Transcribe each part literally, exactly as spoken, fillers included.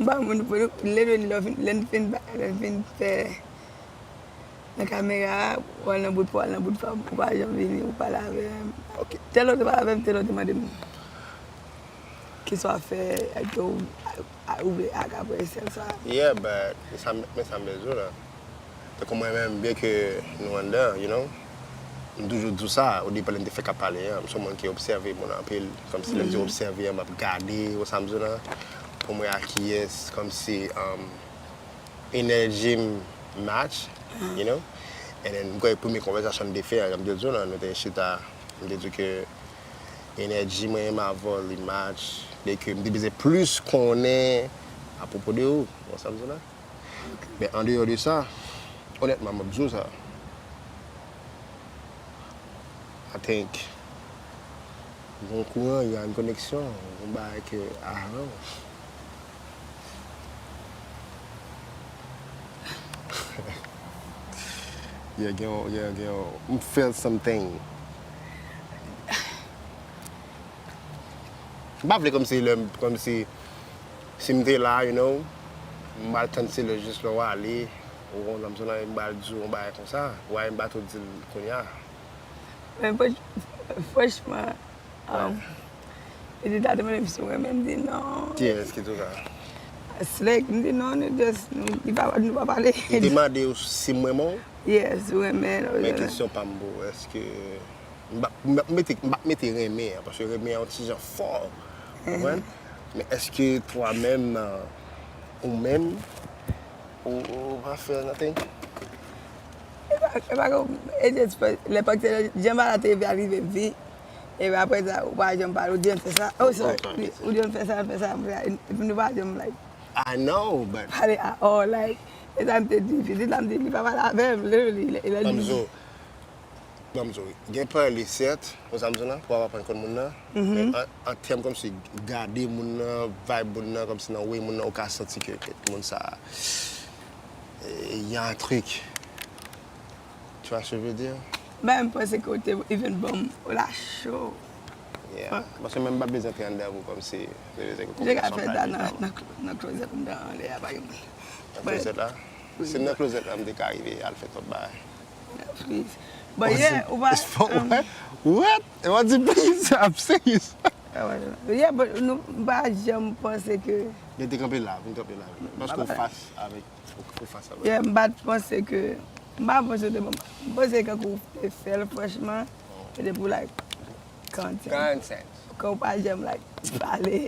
M pa moun pou nou lè nou lè n fin lè n fin ba- lè n fin fè nan kamera, ou al nan bout pa w, al nan bout pa m, ou pa janm vini, ou pale avè m. Ok. Tèl lòt te pale avè m, tèl lòt te mande m. Kisa w ap fè, èske w a- ouvri ak apre sèl sa? Yeah, but men sa m- men sa m bezwen la. Tankou mwen menm, byen ke nou anndan, you know, m toujou di w sa, o depa lè m te fèk ap pale an, m se yon moun ki obsève moun anpil, kòmsi lè m di obsève an, m ap gade, ou sa m di w la, pou m wè a kiyès, kòmsi um, energy m match, you know, and then m kwè premye konvèsasyon m te fè a, jan m te di w la, nou te chita, m te di ke energy mwen m avè w li match, de ke m te bezwen plis konnen apwopo de ou, ou sa m di w la. Men andeyò de sa, onètman, m ap di w sa. I think, gon kouran, y a une connexion, gon bagay ke, I don't know. Yeah, gen yon, yeah, gen yon, m feel something. M pa vle kòmsi lè m, kòmsi si m te la, you know, m al tann se lè jis lè w ale, ou konn sa m di w la, m al di w yon bagay konsa, why m pa tou di l kounye a. Men franch- franchman, um, pitit la te mande m si m renmen, m di non. Kiyès ki di w sa? Slick, m di non, nou just, nou, li pa, nou pa pale. Li te mande w si m renmen w? Yes, ou renmen l. Men kesyon pa m pou w, èske m p ap m p ap mete m p ap mete renmen an, paske renmen an yon ti jan fò, ou konprann? Men èske twa menm, ou menm, ou, ou pa fè nothing? E pa, e pa, e just, lè pa te, jan bagay la te rive a rive vit. Epi apre sa, ou pa janm pale, ou di yon fè sa, oh sorry, ou di yon fè sa, fè sa, epi nou pa janm like. I know, but Pale at all, like, e sa m te di, pitit la m di, li pa pale avè m, literally, lè, lè li Ban m di w, ban m di w, gen pale sèt, ou sa m di w la, pou w ap aprann konn moun nan, men an, an tèm kòmsi gade moun nan, vibe moun nan, kòmsi nan way moun nan, ou ka santi ke, ke moun sa, e, y a un truc. Tu vois ce que je veux dire? Ben, m panse ke w te even ban m, w la cho. Yeah. Paske menm m pa bezwen antre anndan pou kòmsi, m bezwen ke Je ka konvèsasyon fè ka sa vin nan, nan nan, cl- nan closet m nan anlè a, pa gen moun. Nan closet la? Si m nan closet la, m te ka rive al fè twòp bagay. Please. But yeah, ou pa, It's for what? What? E w ap di please, I'm serious. Ah, ouais, ouais. Yeah, but nou m pa janm panse ke Men te kanpe la, vin kanpe la. Paske ou fas avèk, ou, ou fas avèk. Yeah, m pa t panse ke, m pa panse w te bon. M panse ke ou te fè l franchman, se te pou like, content. Content. Ke w pa janm like, pale.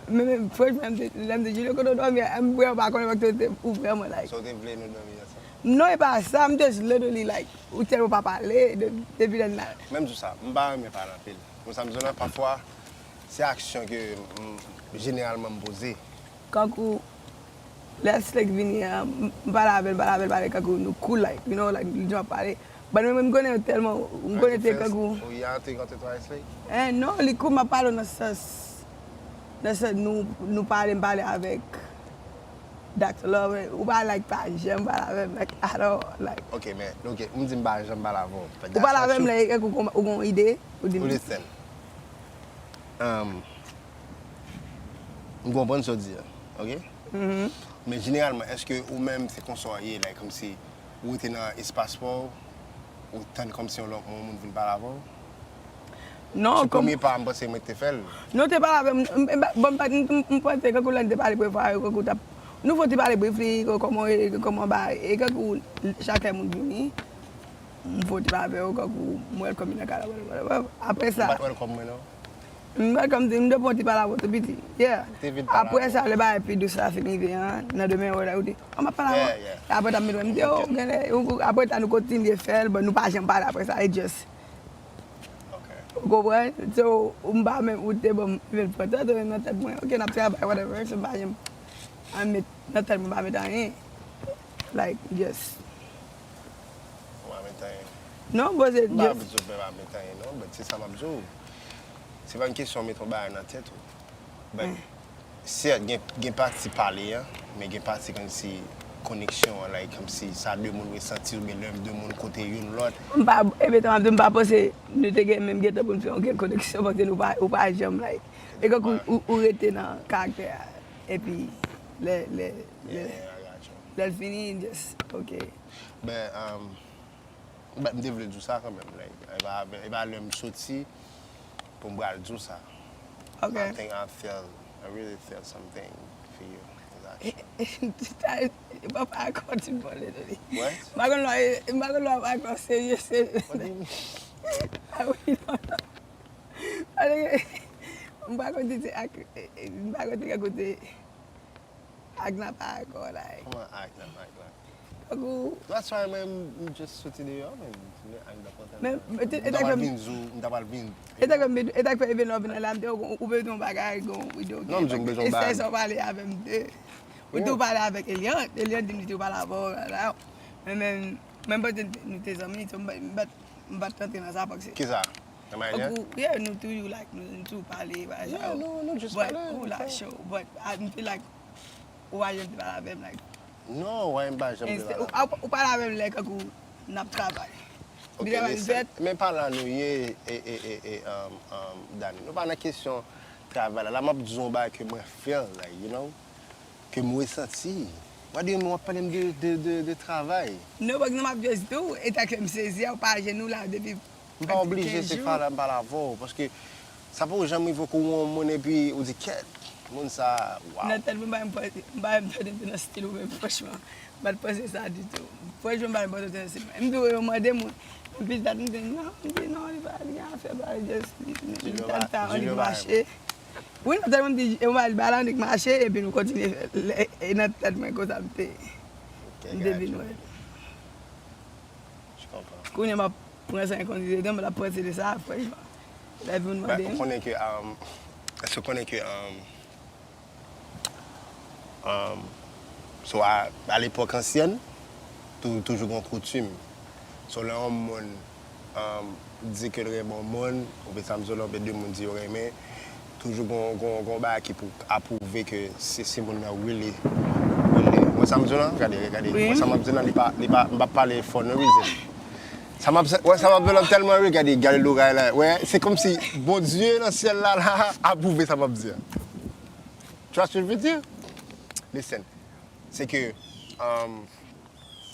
Men, men franchman, m te, lè m te Julio kote w dòmi a, m vrèman pa konnen paske te, ou vrèman like. So w te vle nou dòmi ansanm? Non, e pa sa, m just literally like, ou tèlman pa pale de- depi lè n la. Menm sou sa, m pa renmen pale anpil. Ou sa m di w la, pafwa, se aksyon ke m, jeneralman m poze. Kankou, lè Slick vini an, m m pale avè l, m pale avè l, pale kankou nou cool, like, you know, like, nou jan ap pale. But mwen, mwen, m konnen yo tèlman, m konnen te kankou. Ou ya te kontre twa Slick? Eh, non, li kou m ap pale w nan sans, nan sans nou, nou pale, m pale avèk Doctor Love, ou pa, like, pa janm pale avè m, like, at all, like. Ok, men, ok, m di m pa janm pale avè w. Ou pale avè m, like, ou gon, ou gon ide, ou di m. Listen. Um, m konprann sa w di a, ok? Men jeneralman, èske ou menm se konsa w ye, like, kòmsi ou rete nan espas pa w, ou tann kòmsi yon lòt, yon moun vin pale avè w? Non, Se premye pa m panse mwen te fè l. Non, te pale avè m, m, m, bon, m pa, m, m, m panse kankou lè n te pale premye fwa, yo kankou t ap, nou fon ti pale briefly, kòman, kòman ba, e kankou chak lè moun vini, m fon ti pale avè yo, kankou m welcome nan kay la, whatever, whatever. Apre sa, Ou pa t welcome mwen non? M pa kòm di, m te pran ti pale avè w tou piti. Yeah. Te vin pale Apre avè sa, lè bagay pi dous la fin rive an, nan demen wè la, ou di, oh, m ap pale avè Yeah, w. yeah. Apre, t ap met mwen, m di, oh, genlè, ou- apre sa, nou kontinye fè l, but nou pa janm pale apre sa, it just, Ok. ou konprann? So, m pa menm, ou te ban m, vin pran tan, tou nan tèt mwen, ok, n ap travay, whatever, so m pa janm, an met, nan tèt mwen, m pa met anyen. Like, just. Ou pa met anyen. Non, but it M pa just. bezwen pa met anyen non, but se sa m ap di w. Se pa yon kesyon met yon bagay nan tèt ou. But, sèt, gen, gen pati pale an, men gen pati kòmsi koneksyon an, like, kòmsi sa de moun resenti, oubyen lè de moun kote youn lòt. M pa, e metan m ap di, m pa panse nou te gen menm gentan pou n fè yon gen koneksyon, paske nou pa, ou pa janm, like, e kankou ou, ou rete nan karaktè a. Epi, lè, lè, lè, Yeah, I got you. lè l fini, just, ok. But, um, but m te vle di w sa kanmenm. Like, e pa, e pa lè m soti pou m pral di w sa. Ok. I think I feel, I really feel something for you. It's actually- Papa akò ti bòle de li. What? M pa konn lwa, m pa konn lwa akò serye, serye. What do you mean? Ah oui, non, non. Paske, m pa konn si se ak, m pa konn si kote ak nan pa akò la. Kòman ak nan ak la? Tankou, That's why mwen m just soti deyò, men m te ak nan pòtay. Men, men te- M ta pral vin di w, m ta pral vin. E ta fè, e ta fè even love nan la, m te ou bezwen yon bagay, gon, ou do. Non, m di w m bezwen yon E bagay. se sa w pale avè m de. Ou tou pale avèk Eliant. Eliant di m li tou pale avè w la. Men, men, men, but nou te zanmi, so m pa, m pa, m pa t antre nan sa, paske Kisa? Nan manyen? Tankou, yeah, nou toujou like, nou, nou toujou pale, bagay sa Yeah, yo. nou, nou just But, pale, ou la yeah. Show. But, I feel like, ou pa janm te pale avè m, like, Non, wè, m pa janm te Inste- pale. ou, ou, ou pale avè m lè kankou n ap travay. Ok, Deja listen. fèt. Men pa la nou ye, e, e, e, e, um, um, Dani. Nou pa nan kesyon travay la. La, m ap di yon bagay ke mwen feel, like, you know, ke m resanti. What do you mean, w ap pale m de, de, de, de travay? Non, but non, m ap just di w, e ta ke m sezi a, ou pa ajenou la depi M pa oblije se fè la m pale avè w, paske sa poko janm rive ke w wè yon moun epi ou di, kèt, moun sa, waw. Nan tèt mwen, m pa menm panse, m pa menm tande m te nan stil ou menm, franchman. M pa t panse sa ditou. Franchman, m pa menm panse w te nan stil mwen. M tou yo mande moun, epi dat m di, non, m di, non, li pa gen afè, ba, just, li, li, li, Julio li, ba- li, li Julio ba- mache. Wi, nan tèt mwen, m di, e mwen, li ba la, li mache, epi nou kontinye fè, lè- e nan tèt mwen, konsa m te, Ok, m te gotcha. Vin wè. Je comprends. Kounye a m ap pran sa an konsiderasyon, m ap panse de sa, franchman. Lè moun But mande ou m. Konnen ke, um, èske ou konnen ke, um, um, so a, a lepòk ansyèn, tou, toujou gen koutim. So lè yon moun, um, di ke l renmen yon moun, oubyen sa m di w la, oubyen de moun di yo renmen, toujou gon, gon, gon bagay ki pou apwouve ke se, se moun nan really, really. Mwen sa m di w la, gade, gade. Wi. Mwen sa m ap di w la, li pa, li pa, m pa pale for no reason. Sa m ap, wè, sa m ap di w la tèlman ri, gade, gade loray la. Wè, se kòmsi Bondye nan syèl la, la, apwouve sa m ap di a. Tu vois ce que je veux dire? Listen. Se ke, um,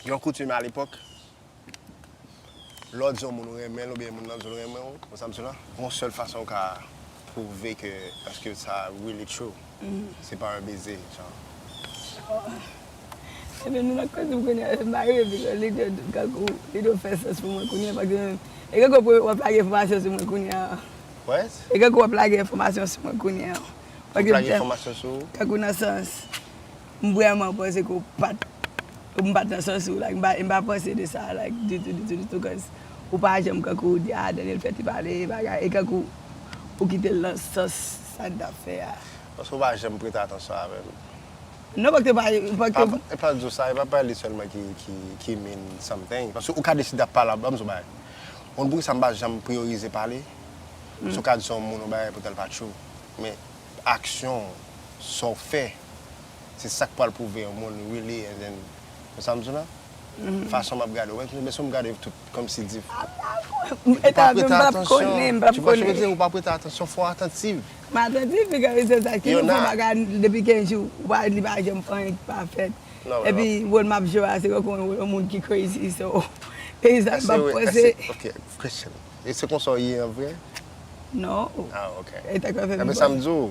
yon koutim a lepòk, lè w di yon moun ou renmen l, oubyen moun nan di w l renmen w, ou sa m di w la, yon sèl fason ou ka pwouve ke, èske sa really true. Se pa yon beze, genre. Ebyen, nou nan koze m kounye a, m pa rive, because li te, kankou, li te fè sans pou mwen kounye a, paske, e kankou w ap lage enfòmasyon sou mwen kounye a. What? E kankou w ap lage enfòmasyon sou mwen kounye a. Ou lage enfòmasyon sou ou? Kankou nan sans, m vrèman panse ke w pa t, m pa t nan sans ou, like, m pa, m pa panse de sa, like, ditou, ditou, ditou, cause ou pa janm kankou w di, ah, Daniel fè ti pale, bagay, e kankou ou kite l nan sans sa n t ap fè a. Paske ou pa janm prete atansyon avè m. Non, paske pa, paske E pa di w sa, e pa pale sèlman ki, ki, ki mean something. Paske ou ka deside ap pale, ban m di w bagay. Yon poukisa m pa janm priyorize pale. Si w ka di yon moun yon bagay poutèt l pa true. Men aksyon, sa w fè, se sa k pral pwouve yon moun really, and then, ou sa m di w la? Fason m ap gade w, men si m gade w tout kòmsi di. E ta, m pa t ap konnen, m pa t ap konnen. Ou pa prete atansyon, fò atantif. M atantif, because se sa ki nou fè bagay depi kenz jou, ou pa, li pa janm fè anyen ki pa fèt. Epi, wòl m ap jwe a, se kankou yon moun ki crazy, so, e sa m ap panse. Ok, question. E se konsa w ye an vre? Non. Ah, ok. E ta ka fè Ebyen, sa m di w.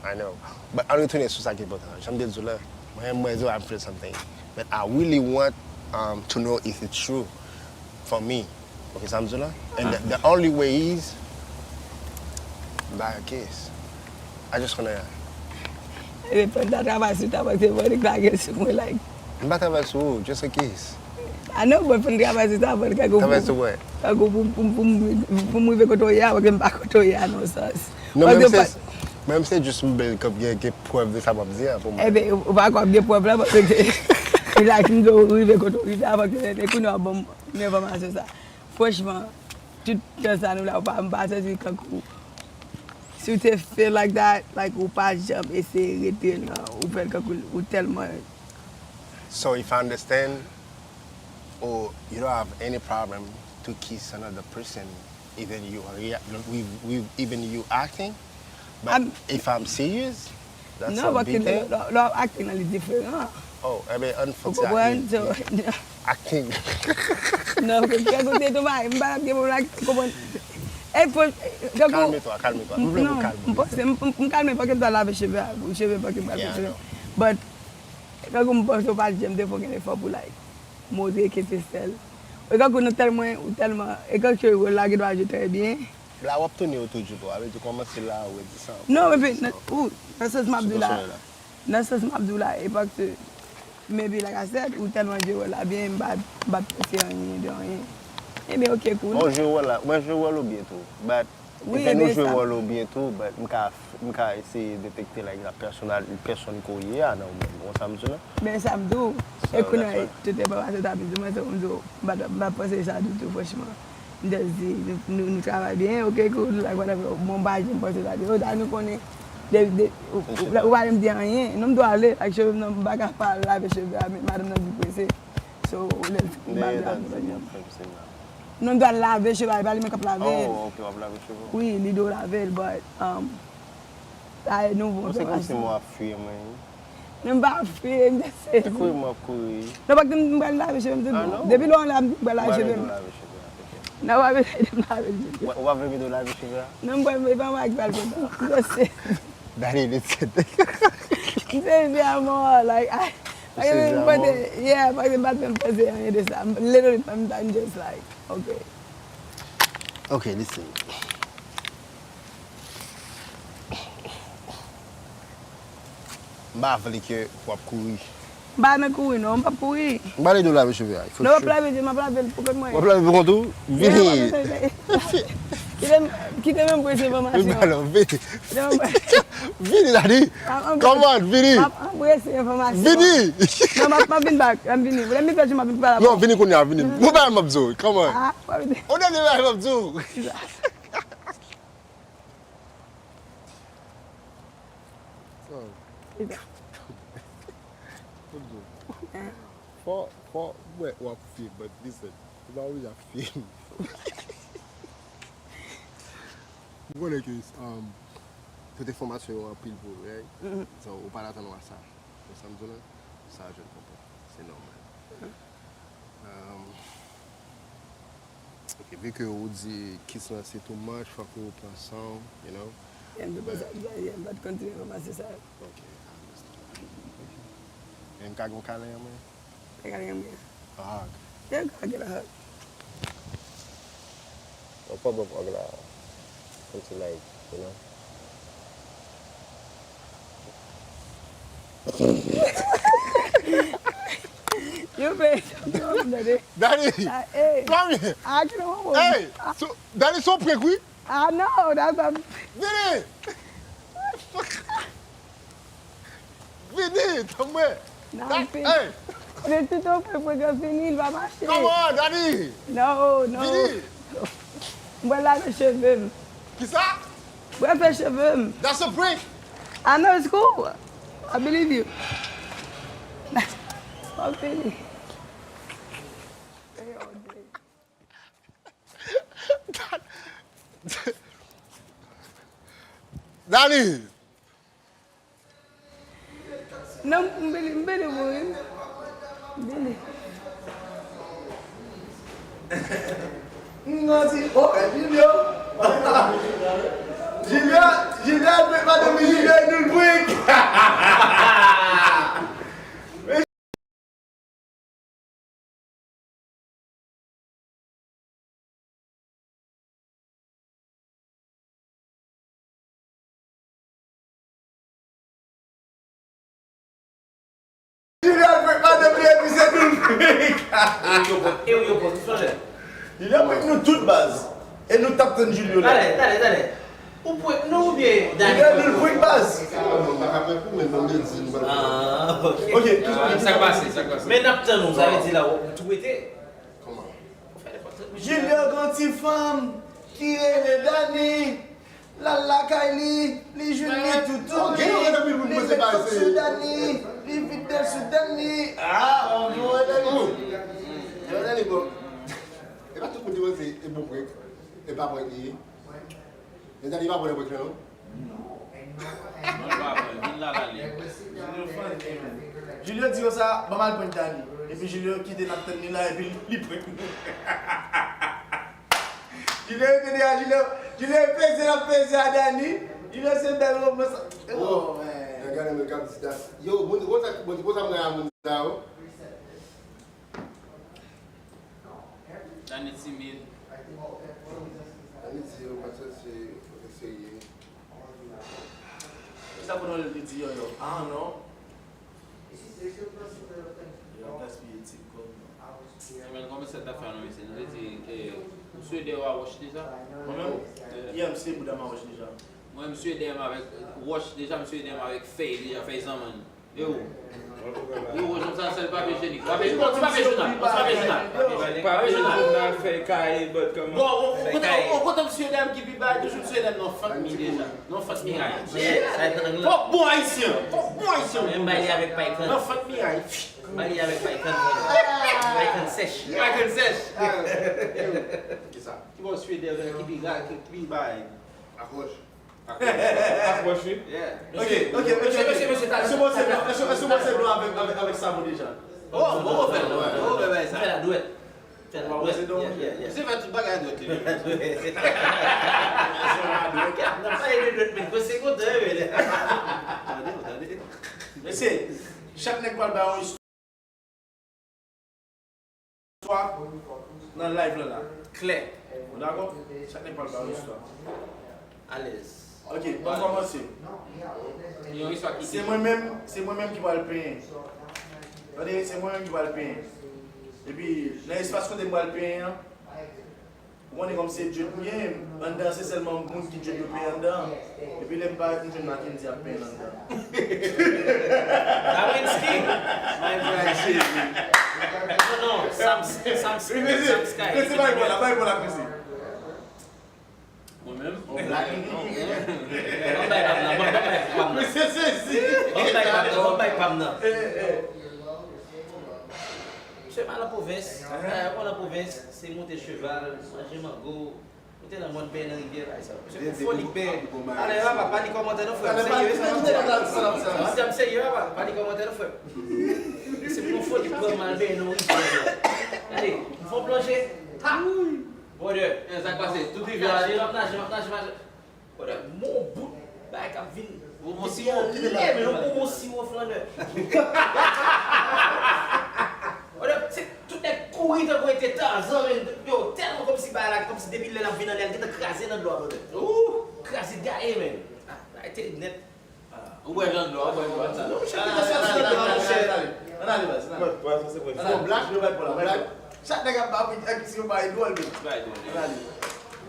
I know. But ann retounen sou sa ki enpòtan. Jan m te di w la, mwen, mwen, I'm feeling something. But I really want, um, to know if it's true for me. Ok, sa m di w la? And the, the only way is by a kiss. I just wanna Ebyen, pandan travay sou ta, paske mwen lage sou mwen, like. M pa travay sou ou, just in case. A non, mwen fè travay sou ta, mwen lage. Travay sou mwen. Lage pou, pou, pou, pou, pou m rive kote w ye a, paske m pa kote w ye a, nan sans. Non, menm se, menm se just m bèl kòp gen, gen prèv de sa m ap di a pou mwen. Ebyen, ou pa kwè gen prèv la, paske, like, m di w rive kote w rive a, paske, e kounye a, bon, men enfòmasyon sa. Franchman, tout tan sa nou la, ou pa, m pa santi kankou. Si w te feel like that, like, ou pa janm eseye rete nan, ou fè l kankou, ou tèlman. So if I understand, or you don't have any problem to kiss another person, even you are rea- we, we, even you acting, but if I'm serious, Non, paske lè w ap akting lan, li diferan. Ou konprann? So, acting. Non, kèk kote tou, m pa t ap gen pwoblèm ak, konprann. E fò, tankou. Kalme twa, kalme twa. M vle pou kalme. M panse, m kalme paske m ta lave cheve a, cheve paske m pral fè cheve. But, tankou m panse w pa t janm te fè okenn efò pou, like, montre ke se sèl. E tankou nou tèlman, ou tèlman, e tankou wòl la gendwa jwe trè byen. La w ap tounen otou di w, a vle di w kòmanse la, ou redi sa ankò. Non, epi, ou, nan sans m ap di w la, nan sans m ap di w la, e paske, maybe, like I said, ou tèlman jwe wòl la byen, m pa, m pa t panse anyen de anyen. Ebyen, ok, cool. Bon, jwe wòl la, mwen jwe wòl ou byen tou, but, even ou jwe wòl ou byen tou, but, m ka, m ka eseye detekte, like, la pèsonal, pèsonn ke w ye a nan ou menm, ou konn sa m di w la? Men sa m di w, e kounye a, tout enfòmasyon w t ap di mwen, se pou m di w, m pa t, m pa t panse sa ditou, franchman. M just di, nou, nou, nou travay byen, ok, cool, like, whatever. Bon, m pa janm panse sa. Yo, da nou konnen, de, de, ou, ou, ou pa janm di anyen. Non, m dwe ale, like, cheve m nan, m pa ka pa lave cheve a, men madanm nan vin prese. So, lè l fin, m pa vle akonpanye l. Non, m dwe al lave cheve a, e pa li menm k ap lave l. Oh, ok, w ap lave cheve w? Wi, li dwe lave l, but, um, sa e nouvo enfòmasyon. Se kòmsi mwen ap fiye mwen. Non, m pa ap fiye, m just sezi. Se kouri m ap kouri. Non, paske m pral lave cheve m tout bon. Depi lè w la m pral lave cheve m. Nan w ap ede m lave cheve. Ou pa vle m ede w lave cheve a? Non, m pral, e pa mwen ki pral fè sa. M just sezi. Dani, li sezi. M sezi a mò, like, I, paske m panse, yeah, paske m pa t menm panse anyen de sa. Literally, m just like, ok. Ok, listen. M pa vle ke w ap kouri. M pa nan kouri non, m p ap kouri. M pale de w lave cheve a. Non, w ap lave cheve, m ap lave l pou kont mwen. W ap lave pou kont ou? Vini. Kite m, kite m anbrese enfòmasyon. Vini. Vini, Dani. Come on, vini. M ap anbrese enfòmasyon. Vini. Non, m ap, m ap vin back, m ap vini. Lè m vin pèdi, m ap vin pale avè w. Non, vini kounye a, vini. Yon bagay m ap di w, come on. Yon dènye bagay m ap di w. Fò, fò, mwen, w ap fim, but listen, ou pa oblije ap fim. M konnen ke, um, tout enfòmasyon yo anpil pou ou, right? So, ou pa t atann w a sa. Ou konprann sa m di w la? Sa, je l konprann. Se nòmal. Um, Ok, vi ke ou di kiss lan se too much, fòk ou pran san w, you know. Yeah, m te panse, yeah, m pa t konn ti enfòmasyon sa yo. Ok, I understand. Ok. Men m ka gen yon kalen an mwen? Kalen an mwen? A hug. Yeah, can I get a hug? Yon pop up hug la. Something like, you know. Yo fè, yo fè, yo fè. Dani! Dani! Hey! Dani! Se yon prank, wi! Ah, no, that's a... Vini! Vini, tann mwen! Hey! Se tout yon prank, prank lan fini, li pa mache. Come on, Dani! No, no. Vini! Mwen lave cheve m. Kisa? Mwen fè cheve m. That's a prank! I know it's cool. I believe you. Mwen fini. Dani! Non, m believe, m believe ou wi. M believe. M santi, oh, Julio. Julio, Julio, madanm Julio, nou l prank. Julio al prank madanm li epi se tou l prank. E w yo prank, e w yo prank, sonje. Julio prank nou tout baz. E nou t ap tann Julio la. Talè, talè, talè. Ou prank nou oubyen Dani prank nou? Julio nou l prank baz. Ah, ok. Ok, sa k pase, sa k pase. Men n ap tann ou, sa vle di la, ou tou rete. Kòman? Julio gen yon ti fanm ki rele Dani. L al lakay li, li jwenn li toutouni, li met kòb sou Dani, li vide l sou Dani. Ah, mwen Dani. Mwen Dani, bon. E pa tout moun ki panse e bon prank. E pa prank li ye. Men Dani pa bon nan prank lan, non. Non, li pa pran, vin la, l ale. Julio funny, man. Julio di yo sa, ban m al prank Dani. Epi Julio kite n ap tann li la, epi li prank nou. Julio rete deyò, Julio, Julio peze, l ap peze a Dani. Julio se bèl romans. Oh, man. Gade, gade, gade, gade, yo, moun, konsa, moun, konsa mwen a moun sa yo. Dani timid. Dani di yo pa se, se, se serye. Kisa pou nou li di yo, yo? Ah, non. Yo ap gaspiye ti kòb, non. Men kòman sa t ap fè non, mesye? Nou te di, eh, ou swede a wòch deja? Mwen menm? Yeah, m swede a wòch deja. Mwen, m swede avèk wòch deja, m swede avèk fèy deja, fèy zanmann. Yo. Yo, jòm sa, sèl papye jenik. Papye, bon, ti papye jounal. Bon, ti papye jounal. Papye jounal, fèy kay, bòt kòman. Bon, ou, ou kote, ou, ou kote m swede ki pi bay, toujou m swede nan fant mi deja. Nan fant mi ay. Fòk bon ayisyen. Fòk bon ayisyen. Menm bay li avèk pay kann. Nan fant mi ay. Bay li avèk pay kann. Pay kann sèch. Pay kann sèch. Kisa? Ki bon swede ki pi, ki pi bay. Apwòch. Apwòch, wi. Yeah. Ok, ok, ok. Mesye, mesye, mesye, talè. Èske w pase blan, èske, èske w pase blan avèk, avèk, avèk savon deja? Oh, bon, bon, fè, bon, bon, fè, fè sa. Fè la dwèt. Fè la dwèt. Yeah, yeah, yeah. Misye fè tout bagay dwèt, li. N ap pale de dwèt, men, se kontan, wi. Tande, tande. Mesye, chak nèg pral bay yon istwa nan live lan la. Klè. Nou dakò? Chak nèg pral bay yon istwa. Alèz. Ok, ban m kòmanse. Yon istwa ki Se mwen menm, se mwen menm ki pral penyen. Tande, se mwen menm ki pral penyen. Epi, nan espas kote m pral penyen an, ou konnen kòm se djòb m gen, anndan se sèlman moun ki djòb yo peye anndan. Epi lè m parèt, m jwenn Mackendy ap penyen anndan. Dawinski! My God, Jezi. Non, non, Sam, Sam, Sam Sky. Mesye, bay bò la, bay bò la, mesye. Mwen menm? Bon, black. Ban m bay pa m nan, ban m bay pa m nan. Mesye sezi. Ban m bay pa m nan, ban m bay pa m nan. Eh, eh. Misye pa nan pwovens. Aham. Eh, mwen nan pwovens, se monte cheval, manje mango. Ou te nan mòn bè nan rivyè, bay sa. Misye gon foli bè. Ale, papa, pa li kòmantè non, frè. Serye, se pa ti. Ti dam serye, papa, pa li kòmantè non, frè. Se pou foli pran mal bè nan rivyè. Ale, m fè plonje. Ha! Brother. Eh, sa k pase? Tout rivyè a li. M ap naje, m ap naje, m ap naje. Brother, mon bout bagay k ap vin. Bon, bon siwo. Depi anlè, men yon bon, bon siwo flannè. Brother, se tout nèg kouri tankou ete Tarzan, men yo, tèlman kòmsi bagay la, kòmsi depi lè l ap vin anlè, l gentan kraze nan dlo a, brother. Ooh! Kraze gaye, men. Ah, bagay te nèt. Ou bwè jan dlo, ou bwè jan dlo. Ou chèke nan sèl sèl dlo, monchè. Ann ale, baz, ann ale. Bon, black, yo bay pou la, bay pou la. Chak nèg ap ba wi, ak si yo bay dwòl, men. Bay dwòl. Ann ale.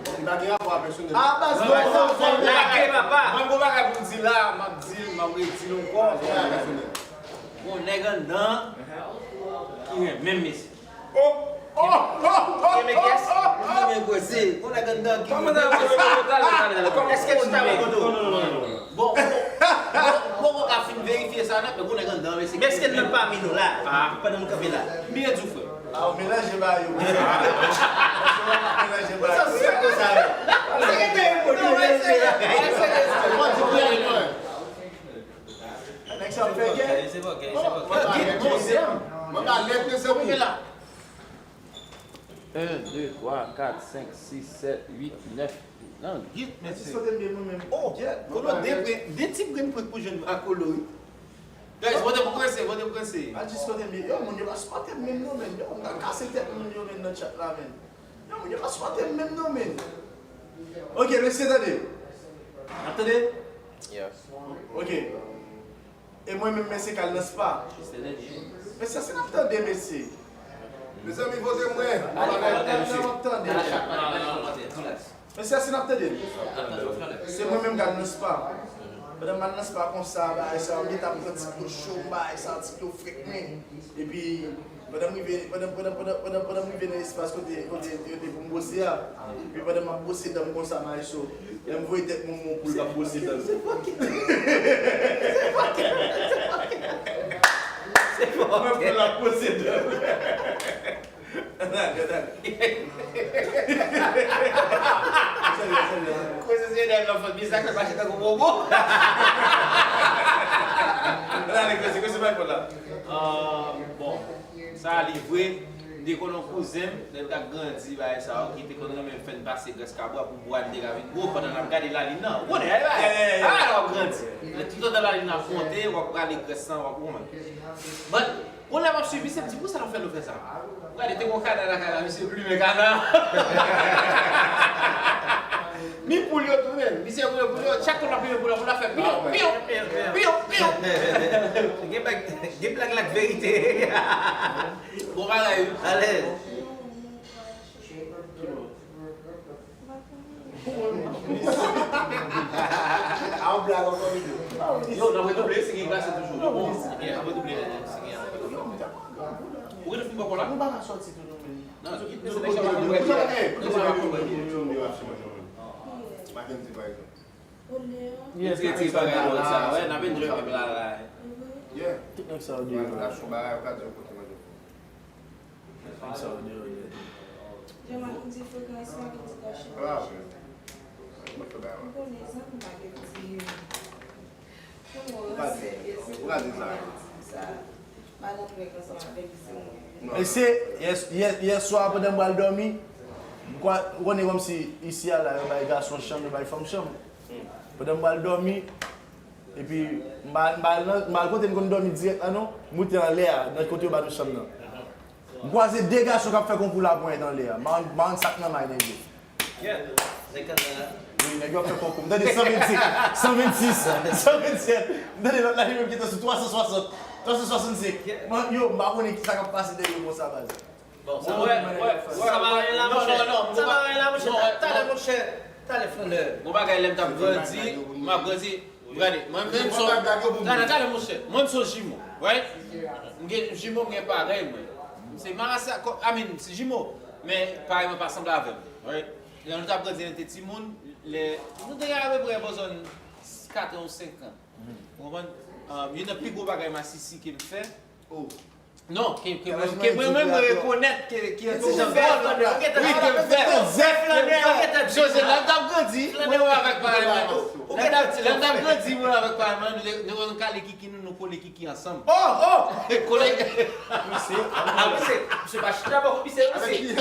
Li pa gen rapò a pèsonèl. Ah, baz, non, non, non, non. Lage, papa. Mwen, gon bagay pou m di la, m ap di l, m ap redi l ankò. Gon nèg anndan ki renmen mesye. Oh! Oh! Oh! Oh! Renmen kiyès? Renmen gwèse. Gon nèg anndan ki renmen gwèse. Èske chita bò kote w? Non, non, non, non, non. Bon, bon, bon, bon, ka fin verifye sa nèt, men gon nèg anndan, mesye. Men èske l nan pami nou la, pandan nou kanpe la? M byen di w, frè. Ah, w melanje ba yo. Melanje ba yo. Sa se konsa, wi. Sa se konsa, wi. Nèg sa ap fè gè. Se pa gè, se pa gè. Bon, bon, bon. Mwen pa lèt, mesye, wi. Yon, de, twa, kat, senk, sis, sèt, uit, nèf. Nan git, mesye. Kote m ye mwen menm? Oh, kolo, de prank, de ti prank pou jwenn a kolo, wi. Guys, vote pou Prensé, vote pou Prensé. Al jis kote m ye. Yo, moun yo pa sipòte m menm non, men. Yo, m ka kase tèt moun yo, men, nan chat la, men. Yo, moun yo pa sipòte m menm non, men. Ok, mesye, tande. N ap tande? Yes. Ok. E mwen menm, mesye, k al nan spa. Mesye, si n ap tande, mesye. Mezanmi, vote mwen. Mwen pa nan kòmantè, mesye. N ap tande. Mesye, si n ap tande. Se mwen menm k al nan spa. Pandan m al nan spa konsa, bagay sa, m gentan pran ti dlo cho, bagay sa, ti dlo frèt, men. Epi, pandan m rive, pandan, pandan, pandan, pandan, pandan m rive nan espas kote, kote yo te pou m bwose a, epi pandan m ap bwose dan m konsa, Maestro, lè m voye tèt mwen, yon poul k ap bwose dan l. Se fòkè. Se fòkè. Se fòkè. Yon poul ap bwose dan l. Ann ale, ann ale. Kouzen se dèyè lòt fòt, bizak fè mache tankou bobo. Ann ale, Kouzen, Kouzen bay fòt la. Ah, bon, sa li vre. M te konn yon kouzen m, lè l t ap grandi, bagay sa yo, ki te konn renmen fè n pase grès kabwa pou bwa n te ka vin gwo pandan n ap gade lalin nan. Ou konnen, ale, ale, ale, w ap grandi. Lè toutotan lalin nan ap monte, w ap rale grès lan, w ap konprann. But, yon lè m ap swiv misye, m di, "Poukisa nou fè nou fè sa?" Gade, te gon kana lakay la, misye plimen kana. Mi poul yo tou menm, misye plimen poul yo, chak kote l ap plimen poul la, poul la fè piyon, piyon, piyon, piyon. Gen blag, gen blag la k verite. Bon bagay, wi. Alèz. A yon blag ankò, Milo. Yo, n ap redouble, si gen glase toujou. Yo, bon, ebyen, n ap redouble, si gen. Ou rete fin bò kò la? Nou pa ka sòti tou, nou menm. Non, se nèg sa pa konprann. Nèg sa pa konprann. Mackenzie, pa egzanp. Yes, ti bagay la, sa, wè, n ap enjoy menm la, la. Yeah. Tout nèg sa yo deyò. Bagay, ou ka di yo kote manje. Nèg sa yo deyò nèt. Jan Mackenzie frekans la, Mackenzie ka chita. Ah, wi. Mwen fè bagay la. M konnen zanmi Mackenzie yo. Kòman se, yes, ou ka di sa. Sa, pa nan frekans ansanm avèk li, se mwen. E se, yè, yè, yè swa pandan m pral dòmi, m kwa, ou konnen kòmsi isi a la, yo bay gason chanm, yo bay fanm chanm. Pandan m pral dòmi, epi m pa, m pa al nan, m pa al kote n konn dòmi dirèk la non, m moute anlè a, nan kote yo ba nou chanm nan. M kwaze de gason k ap fè konkou laponyèt anlè a. M pa konn, m pa konn sa k nan may nèg yo. Yeah, nèg k ap fè la. Wi, nèg yo ap fè konkou. M tande san vennsenk, san vennsis, san vennsèt. M tande lòt la, li menm ki te sou twa san swasant, twa san swasannsenk. Yeah. Mwen, yo, m pa konnen ki sa k ap pase dèyè yo konsa, baz. Bon, sa pa gen la, monchè. Sa pa gen la, monchè. Talè, monchè. Talè, flannè. Gon bagay, lè m t ap grandi, m ap grandi. Gade, mwen menm se yon, gade, gade, monchè. Mwen se yon jimo, right? M gen jimo, m gen parèy mwen. Se marasa, I mean, se jimo, men parèy mwen pa sanble avè m, right? Lè nou t ap grandi, nou te timoun, lè nou te gen apeprè bò zòn kat an ou senk an. Ou konprann? Um, youn nan pi gwo bagay masisi ke m fè, non, ke, ke mwen, ke mwen menm mwen rekonèt ke, ke yon ti jan dwòl. Wi, ke m fè. Fè flannè, ou gentan di. Jose, lè m t ap grandi, mwen menm avèk parèy mwen. Lè m t ap, lè m t ap grandi, mwen avèk parèy mwen, nou, nou, nou kale kiki nou, nou kole kiki ansanm. Oh, oh! Kole. Misye, ah, misye, misye pa chita bò, misye, misye.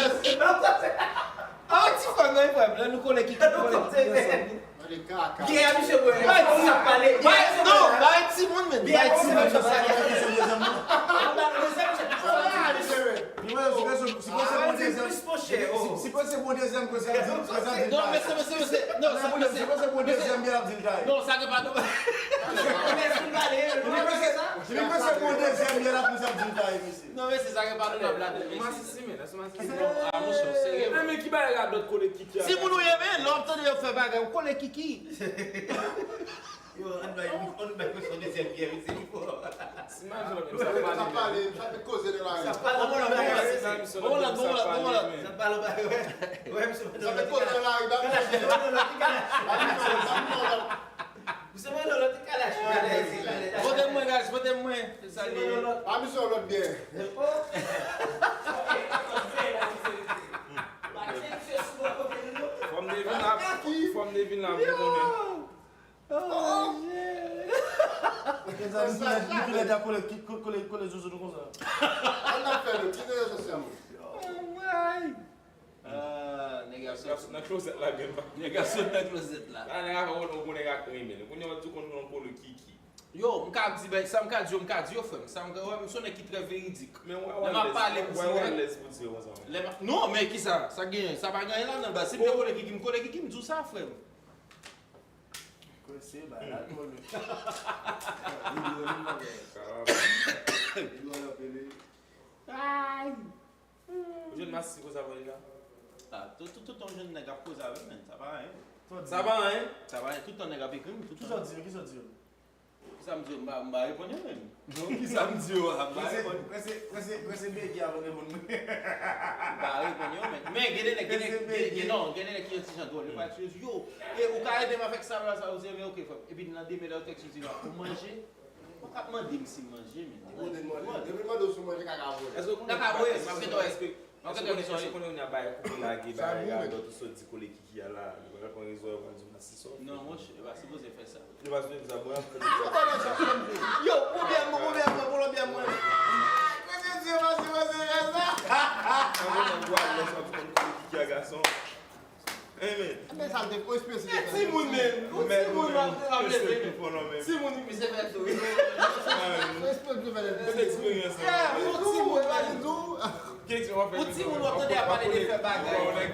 Ah, ti frè m nan, frè m, lè nou kole kiki, nou kole kiki ansanm. Gè a misye bwè. Sa pale. Non, bay timoun, men. Bay timoun. Si pwen se bon dezyèm, si pwen se bon dezyèm, si pwen se bon dezyèm, kòm sa di, kòm sa di. Non, mesye, mesye, mesye. Non, sa, mesye. Si pwen se bon dezyèm, byen ap di l kay. Non, sa gen pa nou. Si pwen se bon dezyèm, byen ap di l kay, mesye. Non, mesye, sa gen pa nou, n ap la tèt, mesye. Masisi, men, lè sou masisi. Ah, monchè, w serye, men. Men ki bagay radòt kole kiki a? Timoun ou ye, men, lè w ap tande yo fè bagay, ou kole kiki. Yo, ann bay, ann bay yon dezyèm byè, mesye, ki fò. Si m pa di lòt, sa pale, sa fè koze nan lari. Sa pale nan lari. Sa pale nan lari. Sa pale nan lari. Sa fè koze nan lari. Misye mande lòt ti kalash. Vote mwen, guys, vote mwen. Salye. Pa misye yon lòt byè. Fò m te vin la, fò m te vin la pou konnen. Oh, shit. Mezanmi, kilè, kilè ta kole, ki, ko-, kole, kole zozo nou konsa. Sa n ap fè nou, ki rezo sosyo nou? Oh, my. Ah, nèg ap sot nan klozèt la, menm pa. Nèg ap sot nan klozèt la. La, nèg ap fè yon bon nèg ak renmen. Kounye a, w ap di konn nan kole kiki. Yo, m ka di, ben, sa m ka di yo, m ka di yo, frè m. Sa m ka, wè, m se yon nèg ki trè veridik. Men wè, lè m ap pale, m di yo, lè m ap, non, men ki sa? Sa genyen, sa pa genyen ladan, baz. Si m te kole kiki, m kole kiki, m di w sa, frè m. Kwen se, ba, la, kole. Ay! Ou jwenn masisi konsa, Vanessa? Ah, tout, tout, tout tan w jwenn nèg ap koze avè m, men, sa pa anyen. Sa pa anyen? Sa pa anyen, tout tan nèg ap ekri m, tout tan. Kisa w di yo? Kisa w di yo? Kisa m di yo? M pa, m pa reponn yo menm. Non, kisa m di yo a? M pa reponn. Prese, prese, prese bege avan reponn mwen. M pa reponn yo menm. Men gen de nèg, gen de, gen, gen, non, gen de nèg ki yon ti jan dwòl. Yo pa di yo, e ou ka ede m avèk sa, sa, sa, ou di, men oke, frè m. Epi nan demen lè yo tèks ou di, ou manje? Ou k ap mande m si m manje, men. Ou te mande. Depi mande w si w manje, kaka voye. Kaka voye, m ap gentan wè. M ap gentan wè. Èske w konnen, èske w konnen kounye a bagay koupe lage, bagay radòt, ou sot di kole kiki a la, nou pa Pran rezon pou di m si sòf. Non, monchè, yo pa sipoze fè sa. Yo pa sipoze fè sa, bon, y ap fè. Yo, ou byen mwen, ou byen mwen, ou byen mwen. Kòm yo di, yo pa sipoze fè sa. An mwen nan gwa lè sa pou konn kote ki a gason. Amen. Men sa te pou espesi. Timoun menm, ou timoun ap ap leve. Timoun misye fè tou. Espesi de fè. Kote eksperyans la? Ou timoun pa di tou. Ki eksperyans w ap fè? Ou timoun w ap tande ap pale de fè bagay.